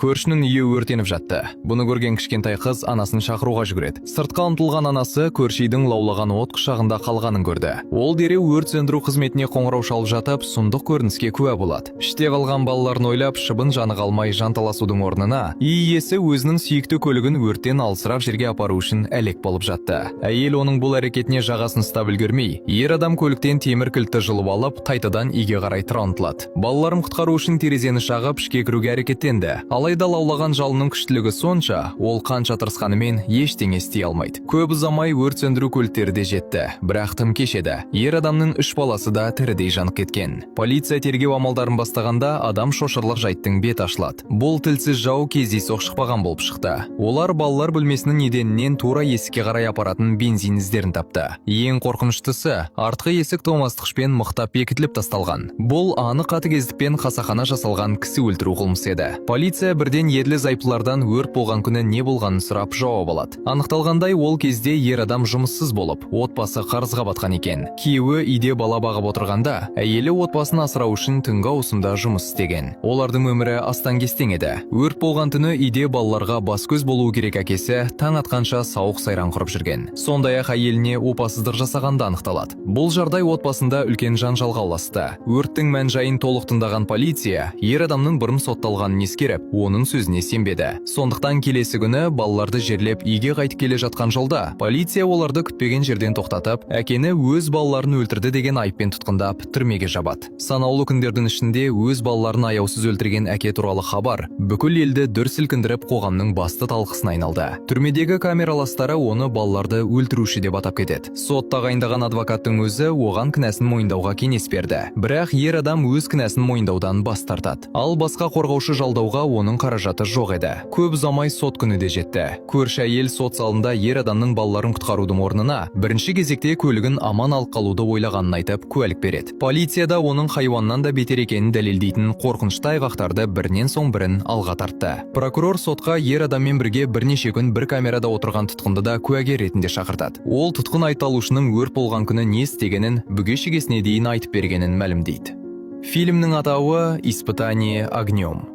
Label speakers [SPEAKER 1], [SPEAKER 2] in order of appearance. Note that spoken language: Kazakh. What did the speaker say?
[SPEAKER 1] Көршінің үйі өртеніп жатты. Бұны көрген кішкентай қыз анасын шақыруға жүгіреді. Сыртқа ұмтылған анасы көрші үйдің лаулаған от құшағында қалғанын көрді. Ол дереу өрт сөндіру қызметіне қоңырау шалып жатып, сұмдық көрініске куә болады. Іште қалған балаларын ойлап, шыбын жаны қалмай жанталасудың орнына, үй иесі өзінің сүйікті көлігін өрттен алысырақ жерге апару үшін әлек болып жатты. Әйел оның бұл әрекетіне жағасын ұстап үлгермей, ер адам көліктен темір кілтті жұлып алып, қайтадан үйге қарай тұра ұмтылады. Балаларын құтқару үшін терезені шағып, ішке кіруге әрекеттенді. Алайда лаулаған жалынның күштілігі сонша, ол қанша тырысқанымен, ештеңе істей алмайды. Көп ұзамай өрт сөндіру көліктері де жетті, бірақ тым кеш еді. Ер адамның үш баласы да тірідей жанып кеткен. Полиция тергеу амалдарын бастағанда, адам шошырлық жайттың беті ашылады. Бұл тілсіз жау кездейсоқ шықпаған болып шықты. Олар балалар бөлмесінің еденінен тура есікке қарай апаратын бензин іздерін тапты. Ең қорқыныштысы, артқы есік тоңазытқышпен мықтап бекітіліп тасталған. Бұл анық қатыгездікпен қасақана жасалған кісі өлтіру қылмысы еді. Полиция бірден ерлі зайыптылардан өрт болған күні не болғанын сұрап, жауап алады. Анықталғандай, ол кезде ер адам жұмыссыз болып, отбасы қарызға батқан екен. Күйеуі үйде бала бағып отырғанда, әйелі отбасын асырау үшін түнгі ауысымда жұмыс істеген. Олардың өмірі астаң-кестең еді. Өрт болған түні үйде балаларға бас-көз болуы керек әкесі таң атқанша сауық сайран құрып жүрген. Сондай-ақ әйеліне опасыздық жасағаны да анықталады. Бұл жағдай отбасында үлкен жанжалға ұласты. Өрттің мән-жайын толық тыңдаған полиция ер адамның бұрын сотталғанын ескеріп, оның сөзіне сенбеді. Сондықтан келесі күні балаларды жерлеп, үйге қайтып келе жатқан жолда полиция оларды күтпеген жерден тоқтатып, әкені өз балаларын өлтірді деген айыппен тұтқындап, түрмеге жабады. Санаулы күндердің ішінде өз балаларын аяусыз өлтірген әке туралы хабар бүкіл елді дүр сілкіндіріп, қоғамның басты талқысына айналды. Түрмедегі камераластары оны балаларды өлтіруші деп атап кетеді. Сот тағайындаған адвокаттың өзі оған кінәсін мойындауға кеңес берді. Бірақ ер адам өз кінәсін мойындаудан бас тартады. Ал басқа қорғаушы жалдауға оның қаражаты жоқ еді. Көп ұзамай сот күні де жетті. Көрші әйел сот залында ер адамның балаларын құтқарудың орнына бірінші кезекте көлігін аман алып қалуды ойлағанын айтып, куәлік береді. Полиция да оның хайуаннан да бетер екенін дәлелдейтін қорқынышты айғақтарды бірінен соң бірін алға тартты. Прокурор сотқа ер адаммен бірге бірнеше күн бір камерада отырған тұтқынды да куәгер ретінде шақыртады. Ол тұтқын айыпталушының өрт болған күні не істегенін бүге шігесіне дейін айтып бергенін мәлімдейді. Фильмнің атауы «Испытание огнем».